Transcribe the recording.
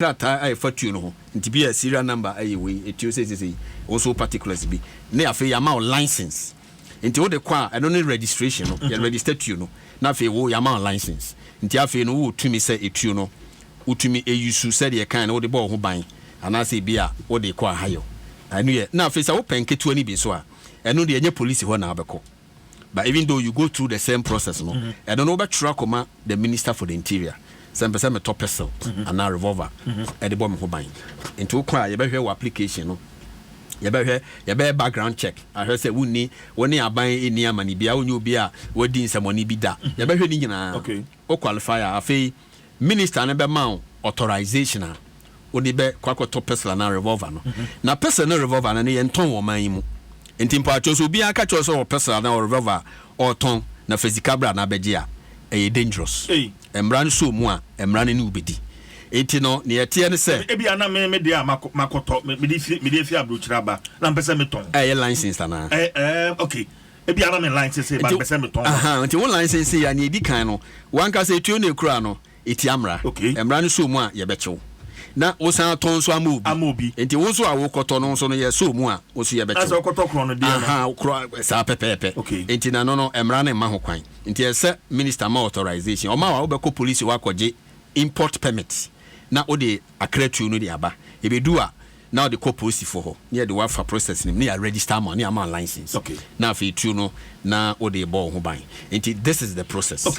Krataa a ɛfa tuo no ho, nti bi a serial number ɛyɛ wei, etuo seisesei, wo nso particulars bi, ne afei yɛama wo license. Nti wode kɔ a, ɛno ne registration no, yɛ register tuo no, na afei wo yɛama wo license. Nti afei no wowɔ tumi sɛ etuo no wotumi eyi sɛdeɛ kan no wode bɔ wo ho ban, anaasɛ ebi a wode kɔ ahayɔ. Ɛno yɛ. Na afei sɛ wopɛ nketewa no bi nso a, ɛno deɛ ɛnyɛ polisi hɔ na wabɛkɔ, but even though you go through the same process no, ɛno no wobɛtwerɛ akɔma the Minister for the Interior sɛ mpɛ sɛ metɔ pistol anaa revolver ɛde bɔ me ho ban. Nti wokɔ a, yɛbɛhwɛ wɔ application no, yɛbɛhwɛ, yɛbɛyɛ background check ahwɛ sɛ wonni wo ne aban ɛni amane bia, wonyɛ obi a wadi nsɛmɔne bi da. Yɛbɛhwɛ ne nyinaa. Wo qualify a, afei minister no bɛma wo authorization a wode bɛ kɔ akɔtɔ pistol anaa revolver no. Na pistol ne revolver no yɛntɔn wɔ ɔman yi mu. Nti mpatwɛ so obiara ka kyerɛ sɛ wɔ pistol anaa revolver a ɔtɔn na fa sika bra na abɛgye a, ɛyɛ dangerous. Ei. Mmara no so mu a, mmara no ne wobɛdi. Nti no neɛ ɛteɛ ne sɛ ebi ana me deɛ a makɔtɔ mede fi aburokyire aba na mpɛ sɛ metɔn. Ɛyɛ license anaa? Ɛ ɛ okay, ebi ana me license ba mpɛ sɛ metɔn. Aha, nti wo license yɛ a, nea ɛdi kan no, wankasa etuo no ekura no ɛtia mmara. Mmara no so mu a, yɛbɛkyew na wosan atɔn nso ama obi. Ama obi. Nti wo nso a wokɔtɔ no nso no, yɛ so mu a, wo nso yɛbɛkyew. Asɛ ɔkɔtɔ korɔ no deɛ no. Aha, korɔ saa pɛpɛɛpɛ. Nti na no mmara no mma ho kwan. Nti ɛsɛ minister ma authorization, ɔma wa wobɛkɔ police wakɔgye import permit na wode akratuo no de aba. Ebedu a, na wode kɔ polisifoɔ hɔ ne yɛde wafa process no mu ne yɛ register ama ne ama license. Na afei tuo no na wode bɔ wo ho ban. Nti this is the process. Okay.